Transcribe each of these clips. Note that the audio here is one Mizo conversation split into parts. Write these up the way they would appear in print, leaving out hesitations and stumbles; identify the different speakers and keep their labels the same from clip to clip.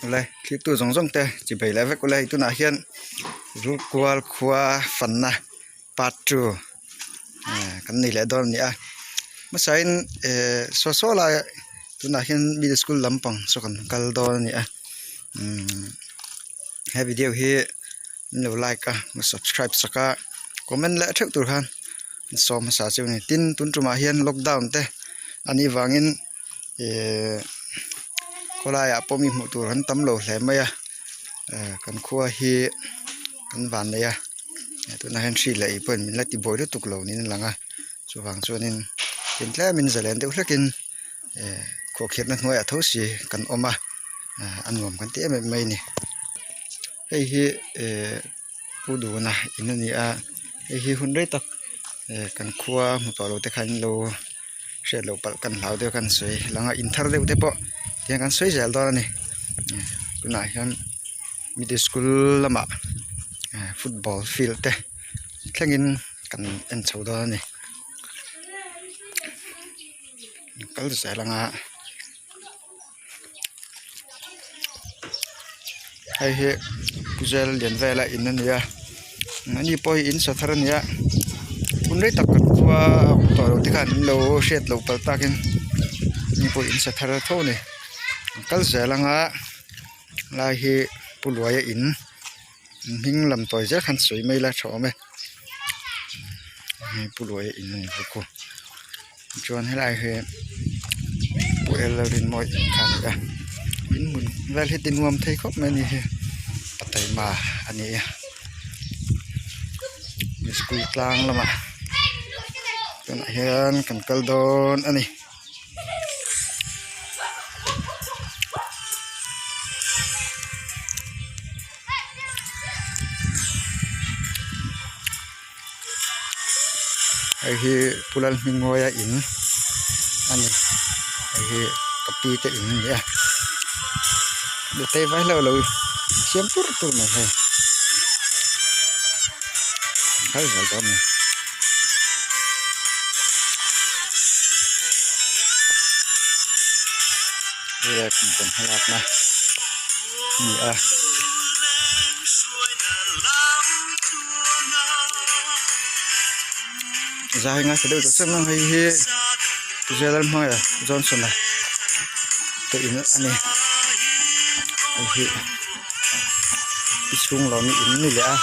Speaker 1: Awle thiltu zawng zawng te chi bei leh vek ule tunah hian Rulkual khua fanna part two kan nei leh dawn a ni a hmasain eh saw saw lai tunah hian middle school lampang saw kan kal dawn a ni a umm he video hi min lo like a subscribe sak a comment leh theuh tur khan sawm hmasa chu a ni tin tun tumah hian lockdown te a nih vangin. Ehh khawlaiah pawh mi hmuh tur an tam lo hle mai a ehh kan khua hi kan van nei a tunah hian hri leh ei pawhin min la ti buai lutuk lo niin a lang a chuvang chuanin in tlemin zalen deuh hlekin ehh khuahkhirhna hnuaiah tho si kan awm a ehh a nuam kan ti em em mai a ni hei hi ehh pu duna in a ni a hei hi hun rei tak ehh kan khua hmu tawh lo te khan in lo. Hriat loh palh kan hlau deuh kan sawi lang a in thar deuh te pawh tiang kan sawi zel dawn a ni tunah hian middle school lamah football field te thlengin kan en chho dawn a ni kal zel ang a hei hi puzel lian vela in a ni a mahni pawh hi in sa thar a ni a hun rei tak kan khua a awm tawh lo te khan an lo hriat loh palh takin ani pawh in sa thar tho a ni an kal zel anga lai hi pu luaia in hming lam tawi zel khan sawi mai ila tha awm e pu luaia in a ni bawk a chuan helai hi pu lalrinmawii in kha a ni a in hmun vel hi ti nuam thei khawp mai a ni hi a taima a ni a school tlang lamah tunah hian kan kal dawn a ni. Hei hi Pu Lalhmingmawia in a ni hei hi ka pi te in a ni a nutei vai hlauh lo siam tur tur mai hei kal zel dawn a ni. Hmalakna a ni a. Zai ngaithla deuh tawh chuan hei hi Lalhmangaiha Johnson a te in a ni hei hi i chhung lo ni in ni leh a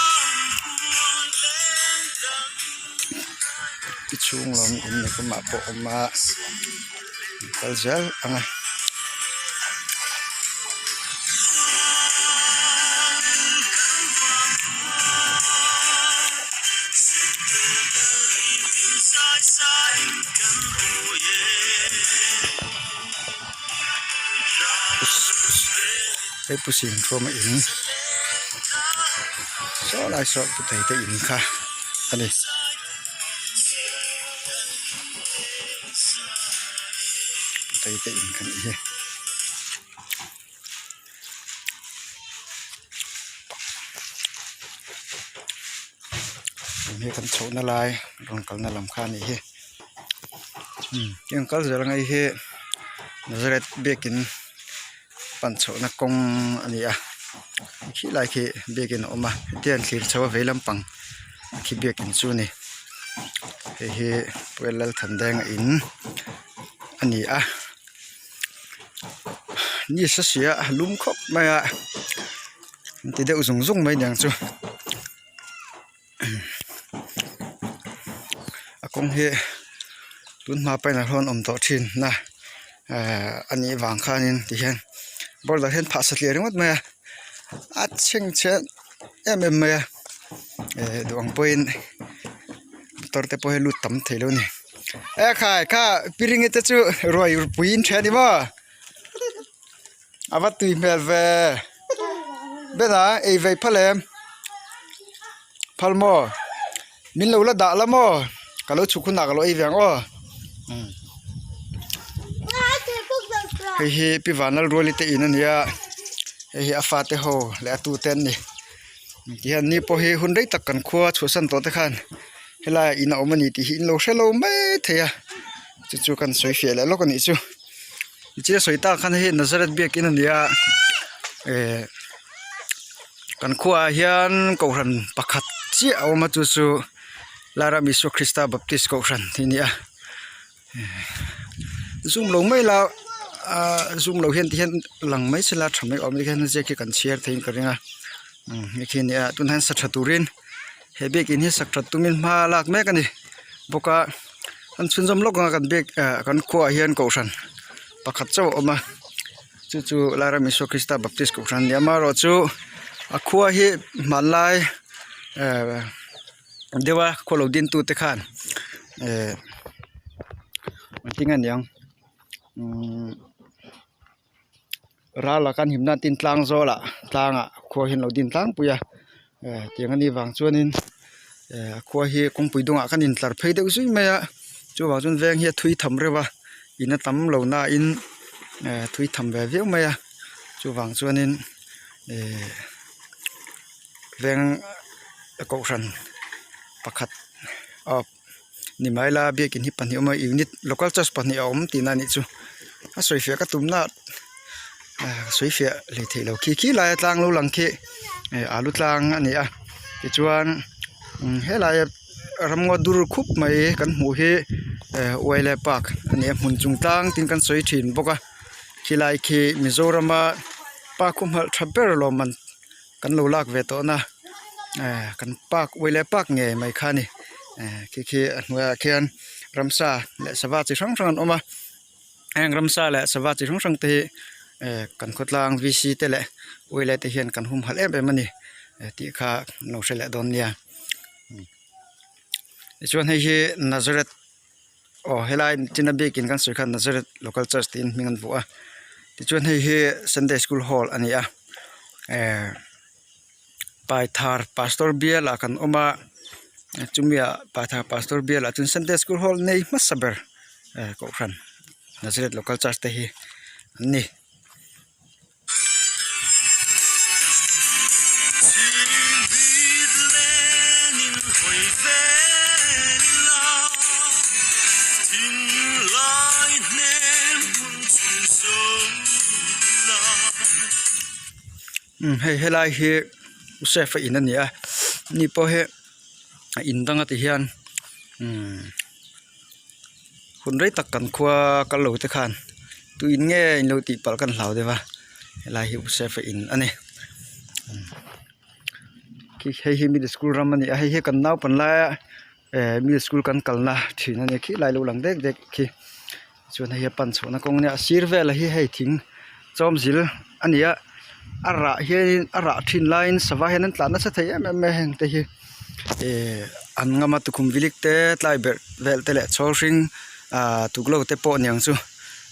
Speaker 1: i chhung lo ni in ni kumah pawh a awm a kal zel ang a. Hei pu sin thuama in saw lai saw pu thei te in kha a ni. Pu thei te in kha a nih hi. Hei kan chhohna lai rawn kalna lam kha a nih hi heng kal zel ang hei hi Nazareth biakin pan chhohna kawng a ni a khi lai khi biakin a awm a hetiang thlir chho a vei lampang khi biakin chu a ni hei hi Puilalthandenga in a ni a. Ni sa sia a lum khawp mai a an ti deuh zung zung mai aniang chu a kawng hi tun hma pawhin a rawn awm tawh thin a ehh a nih vang khanin tihian border hian phah satliah ringawt mai a a chhengchhe em em mai a ehh duh ang pawhin motor te pawh hi lut tam thei lo a ni. E khai kha piringi te chu ruai pui in then a ni maw a va tui hmel ve bena ei vei phal em phal maw min lo la dah la maw ka lo chhuk hunah ka lo ei ve ang aw hei hi pi vanlalruali te in a ni a hei hi a fate ho leh a tute an ni tihian ni pawh hi hun rei tak kan khua chhuahsan tawh te khan. Helaiah in a awm a ni tih hi in lo hre lo mai thei a chu chu kan sawi fiah leh lawk a nih chu tichuan sawi tak khan hei Nazareth biakin a ni a. Eh kan khuaah hian kohhran pakhat chiah a awm a chu chu Laram Isua Krista Baptist kohhran tih a ni a zoom lo mai la ah zoom lo hian ti hian lang mai sela tha mai awm tikhian ziak hi kan chhiar theiin ka ring a hei khi a ni a tunah hian sa tha turin he biakin hi sak that tumin hma lak mek a ni bawk a an chhunzawm lawk anga kan biak ah kan khuaah hian kohhran pakhat chauh a awm a chu chu Lairam Isua Krista Baptist kohhran a ni a amaherawhchu a khua hi hmanlai eh deuh a khaw lo din tute khan eh engtin nge niang umm ral ah khan himna tin tlang zawl ah tlang ah khua hi an lo din tlangpui a eh tiang anih vang chuanin eh a khua hi kawngpui dungah khan intlar phei deuh zui mai a chuvang chuan veng hi a thui tham reuh a in a tam lo nain eh thui tham ve viau mai a chuvang chuanin eh veng kohhran pakhat aw ni mai la biakin hi pahnih a awm a unit local church pahnih a awm tihna a nih chu a sawi fiah ka tum na ah sawi fiah leh theih loh khi khi laia tlang lo lang khi eh alu tlang a ni a tichuan helai ramngaw dur khup mai kan hmuh hi eh uaile park a ni a hmun chung tlang tin kan sawi thin bawk a khilai khi Mizorama park humhalh tha ber lawm an. Kan lo lak ve tawh na eh kan park ui leh park ngei mai kha a ni eh khi khi a hnuaiah khian ramsa leh sava chi hrang hrang an awm a heng ramsa leh sava chi hrang hrang te hi eh kan khawtlang v c te leh ui leh te hian kan humhalh em em a ni tih kha an lo hre leh dawn nia tichuan hei hi Nazareth. Aw helai china biakin kan sawi khan Nazareth local church tiin hming an vuah a tichuan hei hi sunday school hall a ni a eh paithar pastor bial ah kan awm a chumi ah paithar pastor bial ah chuan sunday school hall nei hmasa ber eh kohhran Nazareth local church te hi an ni. Hei helai hi Joseph a in a ni a ni pawh hi a in dang a ti hian Hun rei tak kan khua kal lo te khan tuin nge in lo tih palh kan hlau deuh a helai hi Usafe in a ni khi hei hi middle school ram a ni a hei hi kan naupan laia eh middle school kan kalna thin a ni khi lai lo lang dek dek khi chuan hei hi a pan chhohna kawng a nia a sir velah hi hei thing chawmzil a ni a a rah hianin a rah thin laiin sava hian an tlan nasa thei em em mai a heng te hi ihh an ngam a tukhum vilik te tlai berh vel te leh chhawl hring ahh tuklo te pawh aniang chu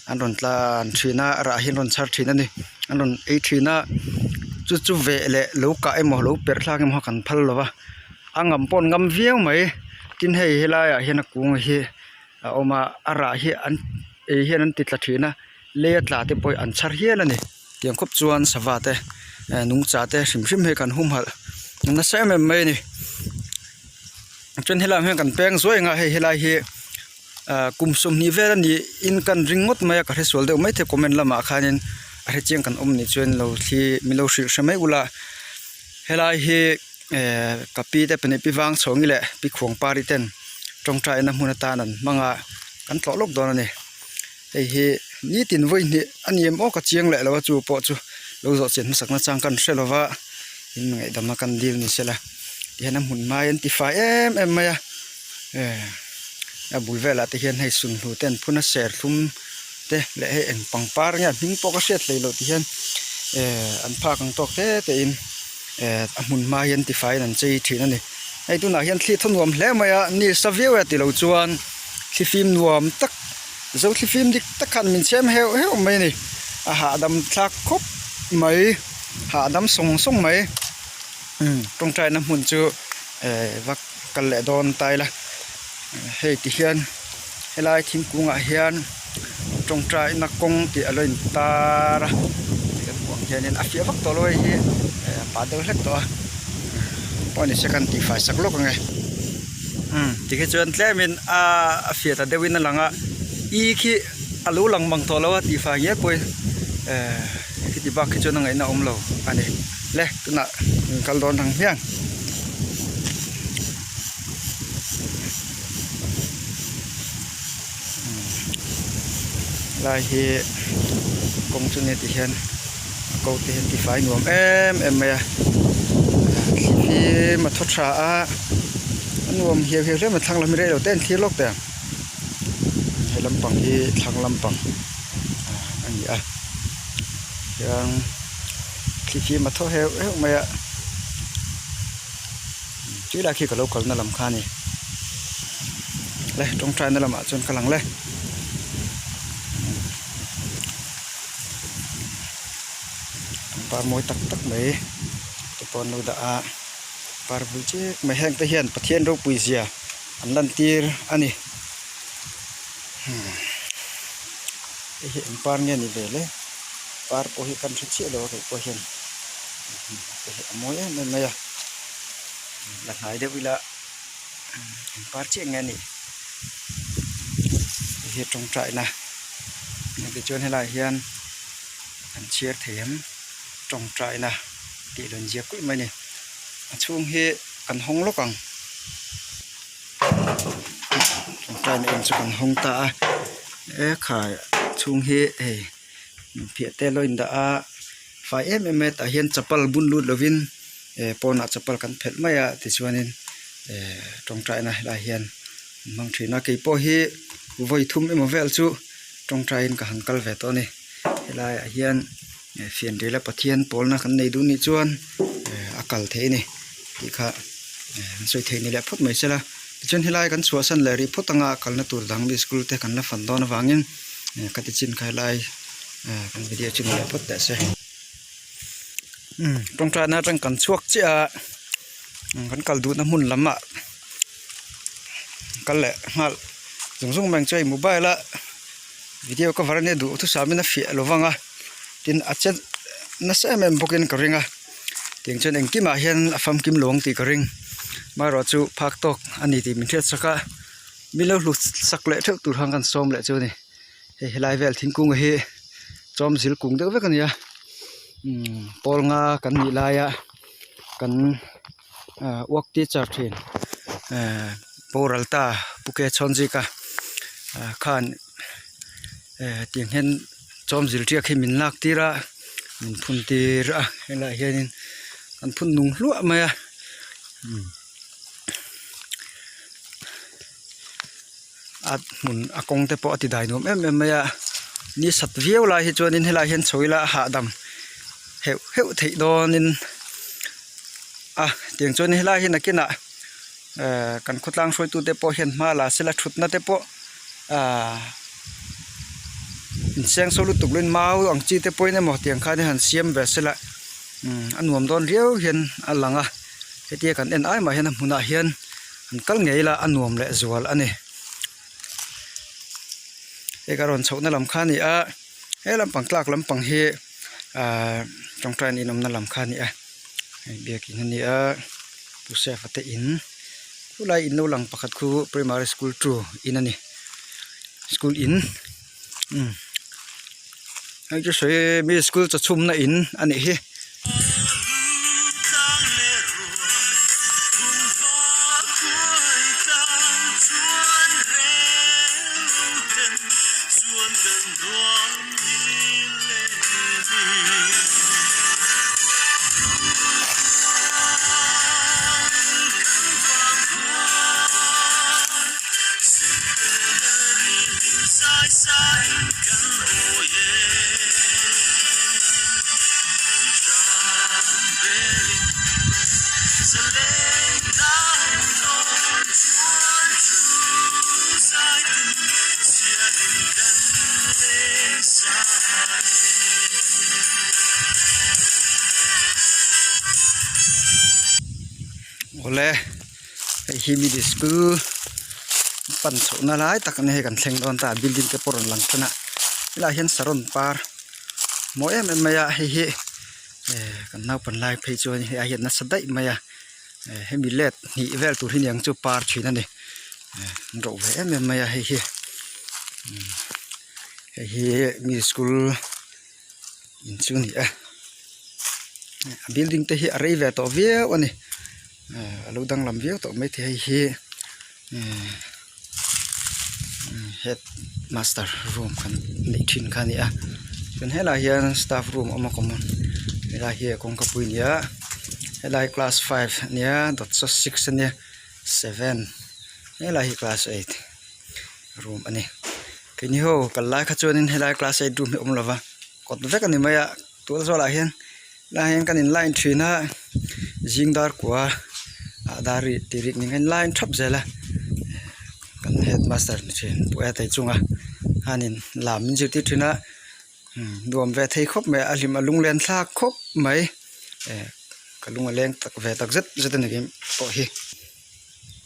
Speaker 1: an rawn tlan thin a a rah hi an rawn chhar thin a ni an rawn ei thin a chu chu veh leh lo kah emaw lo perh thlak emaw kan phal lo va a ngam pawh an ngam viau mai tin hei helaiah hian a kung hi a awm a a rah hi an ei hian an ti tla thin a lei a tla te pawh hi an chhar hial a ni. Tiang khawp chuan sava te eh nungcha te hrim hrim hi kan humhalh nasa em em mai a ni chuan helai ah hian kan peng zuai ang a hei helai hi ah kum sawmhnih vel a nih in kan ring ngawt mai a ka hresual deuh maithei comment lamah khanin a hrechiang kan awm nih chuan lo thli min lo hrilh hre mai ula helai hi eh ka pi te pahnih pi vang chhawngi leh pi khuang pari ten tawngtaina hmun atan an hmang a kan tlawh lawk dawn a ni. Hei hi nitin vawi hnih a ni em aw ka chiang leh lo a chu pawh chu lo zawh chian hmasak na chang kan hre lo va in ngaihdam a kan dil ni sela tihian a hmun hmai an ti fai em em mai a eh a bul velah te hian hei sunhlu te an phun a serthlum te leh hei eng pangpar nge a hming pawh ka hriat hlei loh ti hian eh an phak ang tawk te te in eh a hmun hma hi an ti faiin an chei thin a ni hei tunah hian thli thaw nuam hle mai a ni sa viau e tilo chuan thlifim nuam tak. Zo thlifim dik tak khan min chhem heuh heuh mai a ni a hahdam thlak khawp mai hahdam sawng sawng mai umm tawngtaina hmun chu eh va kal leh dawn ta ila hei ti hian helai thingkung ah hian tawngtaina kawng tih alo in tar a kan hmuh ang hianin a fiah vak tawh lo a hei hi eh a pah deuh hlek tawh a pawh ni se kan tihfai sak lawk ang e. Umm tikhi chuan tlemin a fiah ta deuhin a lang a i khi a lo lang mang tawh lo a tih fai ngial pawhin eh. Heti bak hi chuan a ngaihna awm lo a ni. Le tunah kan kal dawn ang hian. Lai hi kawng chu nia ti hian a ko te hian tifai nuam em em mai a thli fim a thaw tha a a nuam hiau hiau hle mai thlang lam hi reilo te an thlir lawk teh ang he lampang hi thlang lampang a ni a chuan thli fim a thaw heuh heuh mai a tui lai khi ka lo kalna lam kha a ni le tawngtaina lamah chuan ka lang le. Pangpar mawi tak tak mai te pawh an lo dah a par bul chiah mai heng te hian Pathian ropui zia an lantir a ni hei hi eng par nge ni ve le par pawh hi kan hre chiah lo a kei pawh hian a mawi em em mai a la hnai deuh ila eng par chiah nge a nih hei hi tawngtaina tichuan helaiah hian an chhiar thei ang tawngtaina tih lo inziak kulh mai a ni a chhung hi kan hawng lawk ang tawngtaina in chu kan hawng ta a ekhai a chhung hi hei phiah te a lo indah a fai em em mai a tah hian chapal bun lut lovin eh pawnah chapal kan phelh mai a tichuanin eh tawngtaina helaiah hian an hmang thin a keipawh hi vawi thum emaw vel chu tawngtaiin ka han kal ve tawh a ni helaiah hian eh fianrial a Pathian pawlna kan nei duh nih chuan eh a kal theih a ni tih kha eh an sawi theih ni leh phawt mai sela tichuan helai kan chhuahsan leh rih phawt anga kalna tur dang mi school te kan la fan dawn avangin eh ka ti chin kha helai eh kan video chu ni leh phawt teh se. Umm tawngtaina atang kan chhuak chiah a kan kal duhna hmun lam ah kal leh nghal zung zung mai ang chu hei mobile a video cover ania duh thusam in a fiah lo vang a tin a che nasa em em bawk in ka ring a tiang chuan engkim ah hian a famkim lo ang tih ka ring amaherawh chu phak tawk a ni tih min hriat sak a mi lo hlut sak leh theuh tur khan kan sawm leh chu a ni. Hei helai vel thingkung hi chawm zil kung deuh vek a ni a umm pawl nga kan nih laia kan ah work teacher thin eh boral ta pu ke chhawnzika ah khan eh tiang hian chawm zil tiak hi min lak tir a min phun tir a helaiah hianin an phun nung hluah mai a umm. A hmun a kawng te pawh a ti dai nuam em em mai a ni sat viau lai hi chuanin helaiah hian chho ila a hahdam heuh heuh theih dawnin a tiang chuan helai hi nakinah ehh kan khawtlang hruaitute pawh hian hma la sela thutna te pawh ahh insengso lutuk lovin mau ang chi te pawhin emaw tiang khan han siam ve sela umm a nuam dawn riau hian a lang a hetia kan en ai mah hian a hmunah hian. An kal ngei ila a nuam leh zual a ni. Hei ka rawn chhohna lam kha a ni a, he lampang tlak lampang hi ahh tawngtai an inawmna lam kha a ni a, hei biakin a ni a, Pu Sefa te in khulai in lo lang pakhat khu primary school two in a ni school in umm hei chu sawi mi school chawchhumna in a nih hi. Awle hei hi middle school pan chhohna lai tak a ni hei kan thleng dawn ta building te pawh a rawn lang tan a helaiah hian saron par mawi em em mai a hei hi eh kan naupan lai phei chuan hei ai hian nasa daih mai a eh hemi let hnih vel tur hi niang chu par thin a ni eh an ro ve em em mai a hei hi hei hi middle school. In chu a ni a a building te hi a rei ve tawh viau a ni a lo danglam viau tawh maithei hei hi head master room kan neih thin kha a ni a chuan helaiah hian staff room a awm a common helai hi a kawngkapui a ni a helai class five a nia dawt saw six a nia seven helai hi class eight room a ni keini ho kal lai kha chuanin helai class eight room hi a awm lo va kawt vek a ni mai a tual zawlah hian helaiah hian kan in line thin a zing dar kua ah dar ri tih rik nen khan line thap zel a kan headmaster ni thin pawh a tei chunga khanin lam min zirtir thin a nuam ve thei khawp mai a hlim a lunglen thlak khawp mai eh ka lung a leng tak ve tak zet zet a ni pawh hi.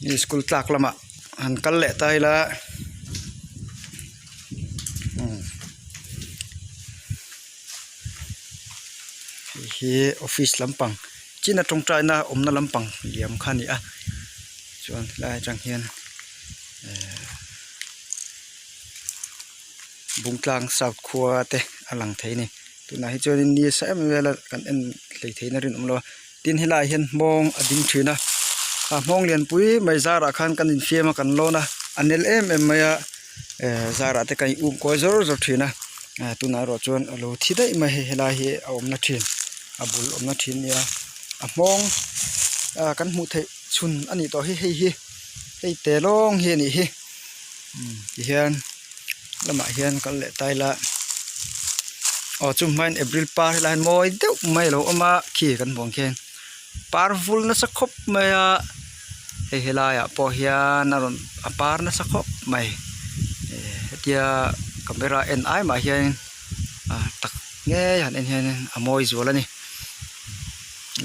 Speaker 1: Hei school tlak lamah han kal leh ta ila umm hei hi office lampang china tawngtaina awmna lampang liam kha a ni a chuan helai atang hian ehh Bungtlang south khua te a lang thei a ni tunah hi chuanin ni a sa em em vel a kan en hleithei na rinawm lo a. Tin helaiah hian hmawng a ding thin a a hmawng lianpui mai zarah khan kan infiam a kan lawn a a nel em em mai a eh zarah te kan in um kawi zawr zawr thin a ah tunah erawh chuan a lo thi daih mai a hei helai hi a awmna thin a bul awmna thin a nia a hmawng ah kan hmuh theih chhun a nih tawh hi hei hi hei te lawng hi a nih hi tihian lamah hian kal leh ta ila aw chu hmain april par helai hian mawi deuh mai alo awm a khi kan hmuh ang khian par vul nasa khawp mai a hei helaiah pawh hian a rawn a par nasa khawp mai eh hetia camera en ai mah hian ah tak ngei han en hian a mawi zual a ni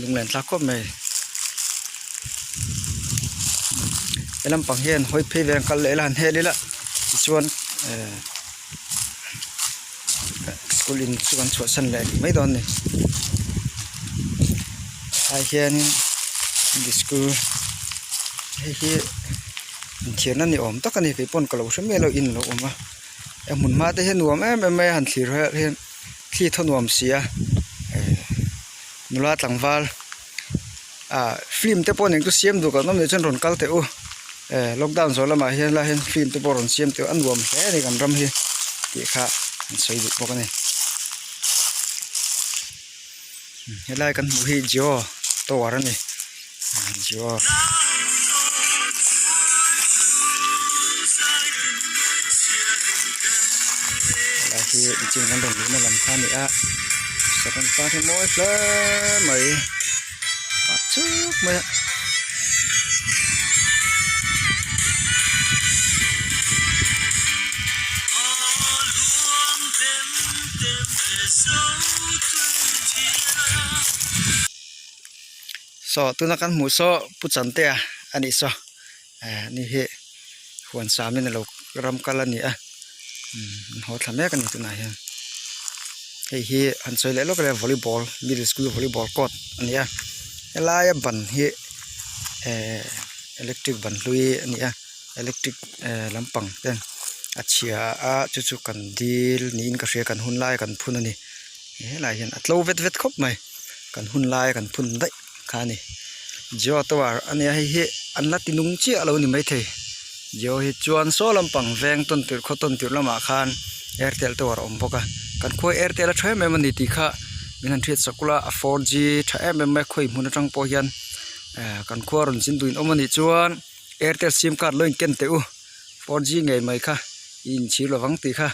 Speaker 1: lunglen thlak khawp mai he lampang hian hawi phei ve ang kal leh ila han hel ila tichuan eh school in chu kan chhuahsan leh mai dawn a ni ah hianin school hei hi inthiarna ni awm tak a ni kei pawn ka lo hre miah lo in a lo awm a a hmun hma te hi a nuam em em mai a han thlir hian thli thaw nuam si a eh nula tlangval ah film te pawh eng chu siam duh kan awm leh chuan rawn kal teh u eh lockdown zawh lamah hian helaiah hian film te pawh rawn siam teh u a nuam hle a ni kan ram hi tih kha an sawi duh bawk a ni helai kan hmuh hi jio tower a ni jio. Helai hi inchung kan rawn luhna lam kha a ni a saron par hi mawi hle mai a chuk mai a. Saw tuna kan hmuh saw pu Chantea a nih saw eh ani hi huan samin alo ram kal a ni a umm an haw thla mek a ni tunah hian hei hi han sawi leh lawk ila volleyball middle school volleyball court a ni a helaia ban hi eh electric ban hlui a ni a electric eh lampang ten a chhia a chu chu kan dil niin ka hria kan hun laia kan phun a ni helaiah hian a tlo vet vet khawp mai. Kan hun laia kan phun daih kha a ni jio tower a nia hei hi an la ti nung chiah a lo ni maithei jio hi chuan saw lampang veng tawn tirh khaw tawn tirh lamah khan airtel tower a awm bawk a kan khua airtel a tha em em a ni tih kha min han hriat sak ula a four g tha em em mai khawi hmun atang pawh hian eh kan khua rawn zin duhin awm a nih chuan airtel sim card lo inken teh u four g ngei mai kha i inchhir lovang tih kha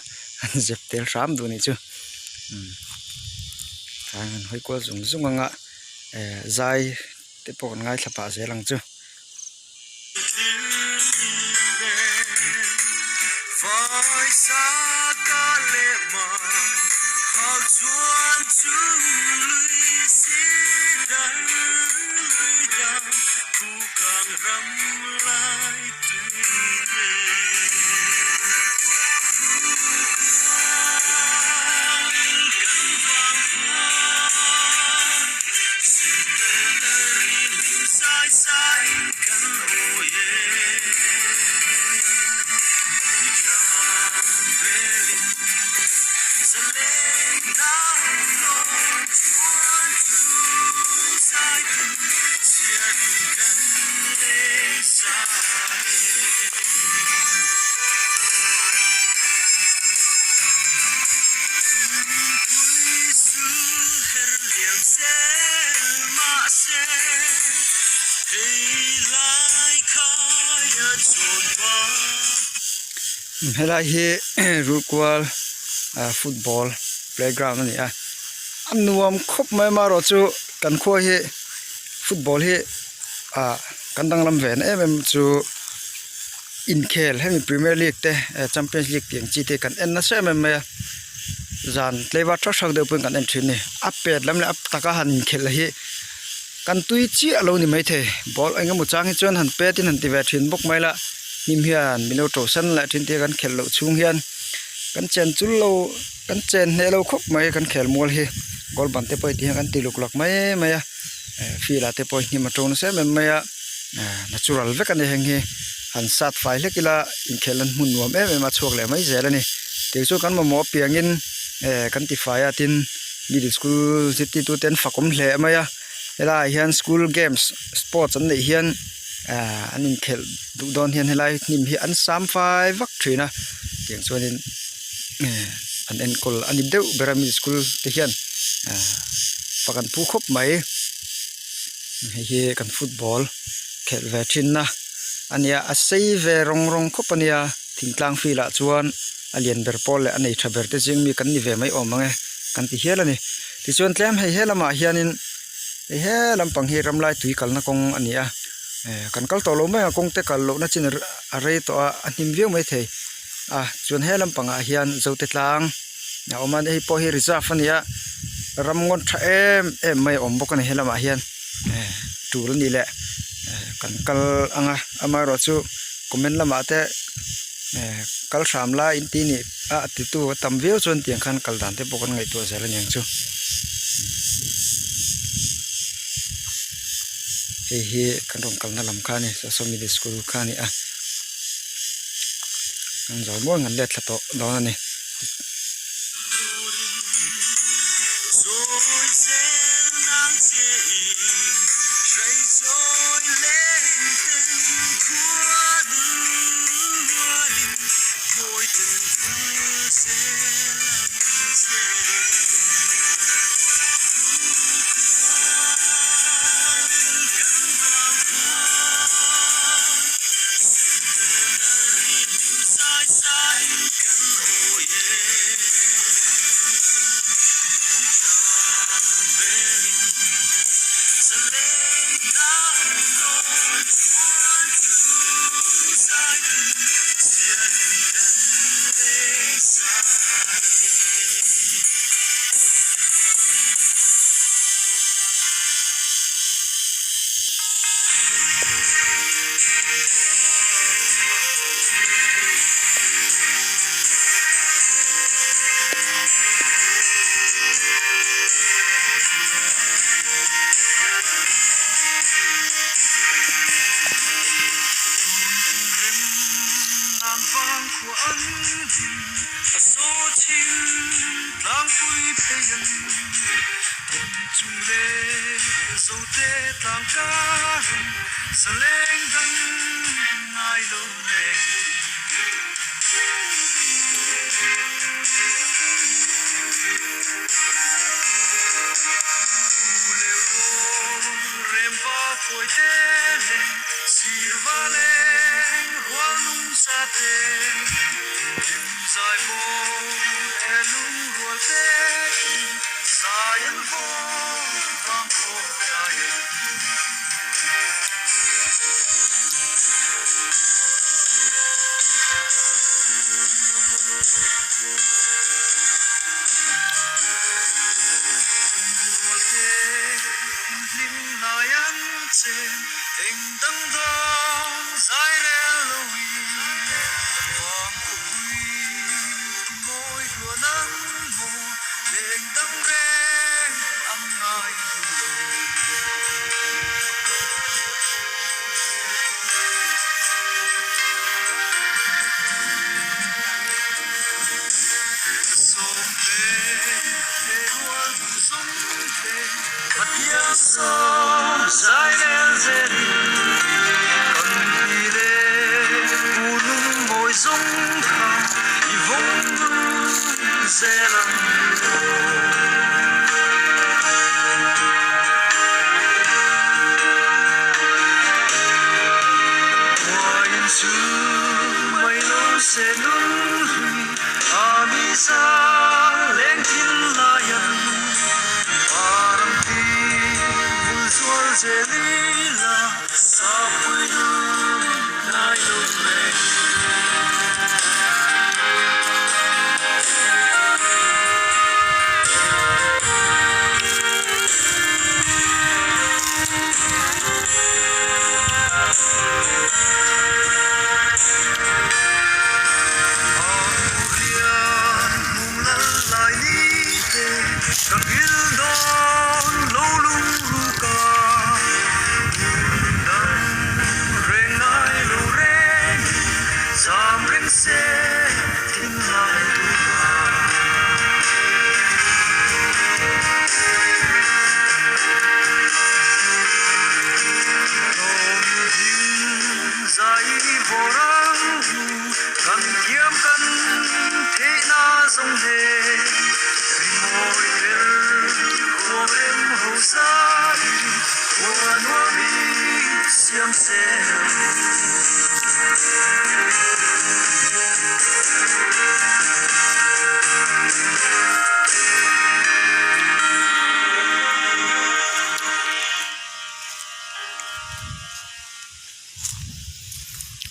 Speaker 1: an zep tel hram duh a nih chu umm an han hawi kual zung zung ang a eh zai te pawh kan ngaithla pah zel ang chu. Helai hi Ruhkual ah football playground a ni a a nuam khawp mai amaherawh chu kan khua hi football hi ah kan danglam ve na em em chu inkhel hemi premier league te eh champions league tih ang chi te kan en nasa em em mai a zan tlaivar hrang hrang deuh pawhin kan en thin a ni a pet lam leh a taka han inkhelh hi kan tui chiah lo ni maithei ball eng emaw chang hi chuan han pet in han ti ve thin bawk mai la hnim hian min lo to san leh thin te kan khelh loh chhung hian kan chen chul lo kan chen hneh lo khawp mai kan khel mual hi goal ban te pawh heti hian kan ti luk lak mai mai a eh field ah te pawh hnim a to nasa em em mai a eh natural vek a ni heng hi han sat fai hlek ila inkhelh nan hmun nuam em em a chhuak leh mai zel a ni tih chu kan mamawh apiangin eh kan ti fai a tin middle school zirtirtu te an fak awm hle mai a helaiah hian school games sports an neih hian ah an inkhelh duh dawn hian helai hnim hi an sam fai vak thin a tiang chuanin eh an enkawl a ni deuh ber a middle school te hian ah fak an phu khawp mai hei hi kan football khelh ve thin na a nia a sei ve rawng rawng khawp a nia thingtlang field ah chuan a lian ber pawl leh a nei tha ber te zing mi kan ni ve mai awm ang e kan ti hial a ni tichuan tlem hei he lamah hianin hei he lampang hi ramlai tui kalna kawng a ni a eh kan kal tawh lo mai ang kawng te kal lohna chin a rei tawh a a hnim viau maithei a chuan he lampangah hian zote tlang a awm a hei pawh hi reserve a ni a ram ngawn tha em em mai a awm bawk a ni he lamah hian eh tul a nih leh eh kan kal ang a amaherawhchu comment lamah te eh kal hram lai in tih nih a titu a tam viau chuan tiang khan kal dan te pawh kan ngaihtuah zel a niang chu hei hi kan rawn kalna lam kha a ni saw saw middle school kha a ni a an zawi muang an let thla tawh dawn a ni.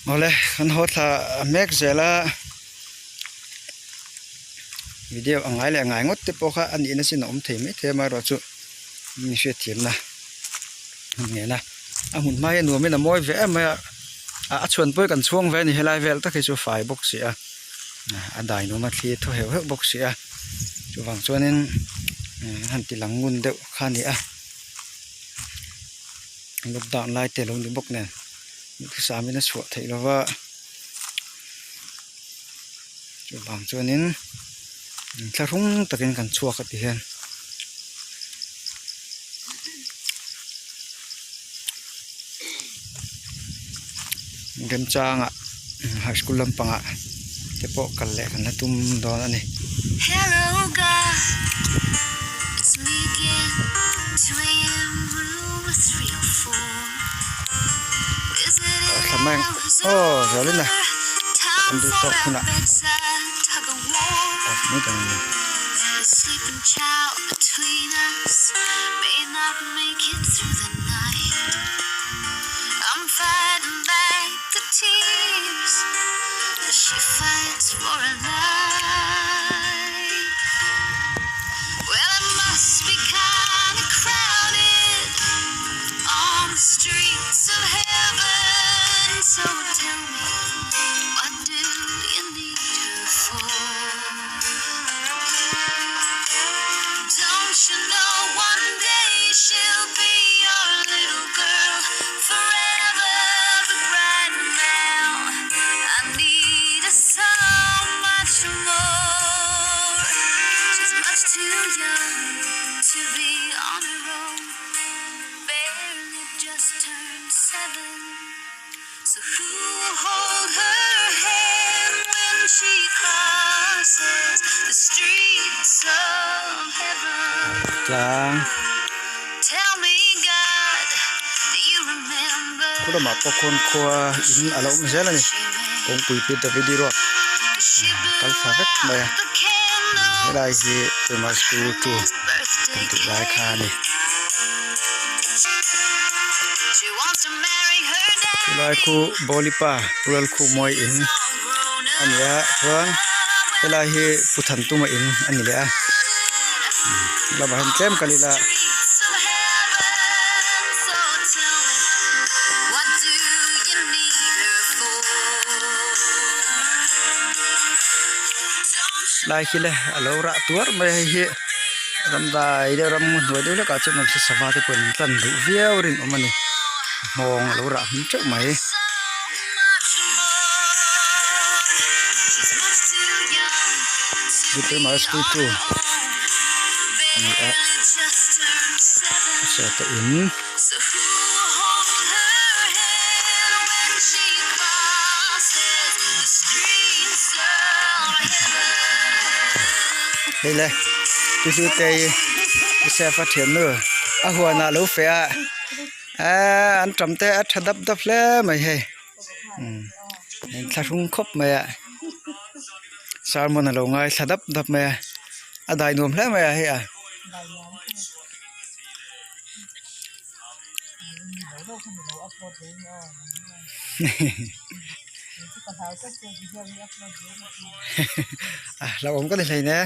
Speaker 1: Awle kan haw thla mek zel a video a ngai leh ngai ngawt te pawh kha a nihna chin a awm thei maithei a amaherawhchu mi hriatthiamna a ngen a a hmun hma hi a nuamin a mawi ve em mai a a chhuan pawh hi kan chhuang ve a ni helai vel tak hi chu a fai bawk si a a dai nuam a thli a thaw heuh heuh bawk si a chuvang chuanin han ti lang ngun deuh kha a ni a lockdown lai te a lo ni bawk nen duhthusam in a chhuah theih lova chuvang chuanin thlahrung takin kan chhuak a ti hian. Remchangah high school lampangah te pawh kal leh kan la tum dawn a ni. Aw Zalina kan duh tawk hunah off mai dawn a ni. Tlang khu lamah pawh khawn khua in a lo awm zel a ni kawngpui pi Davidi ruak kal thla vek mai a helai hi primary school two kan tih lai kha a ni. Chulai khu Bawlipa Pural khu mawi in a ni a chuan helai hi Pu Thantuma in a ni leh a lamah hian tlem kal ila. Lai khi le a lo rah tuar mai a hei hi ram dai deuh ram hnuai deuh hlekah chuan awm se sava te pawhin an tlan duh viau rinawm a ni hmawng a lo rah hmun teuh mai. Zirtir mahse school chu a ni a. Sawta in. Hei le pi Hlutei Joseph a thiannu a huan ah lo feh a eee an tam te a tha dap dap hle mai hei umm inthlahrung khawp mai a sermon a lo ngaithla dap dap mai a a dai nuam hle mai a hei a. A hlauhawm ka ni hlein e.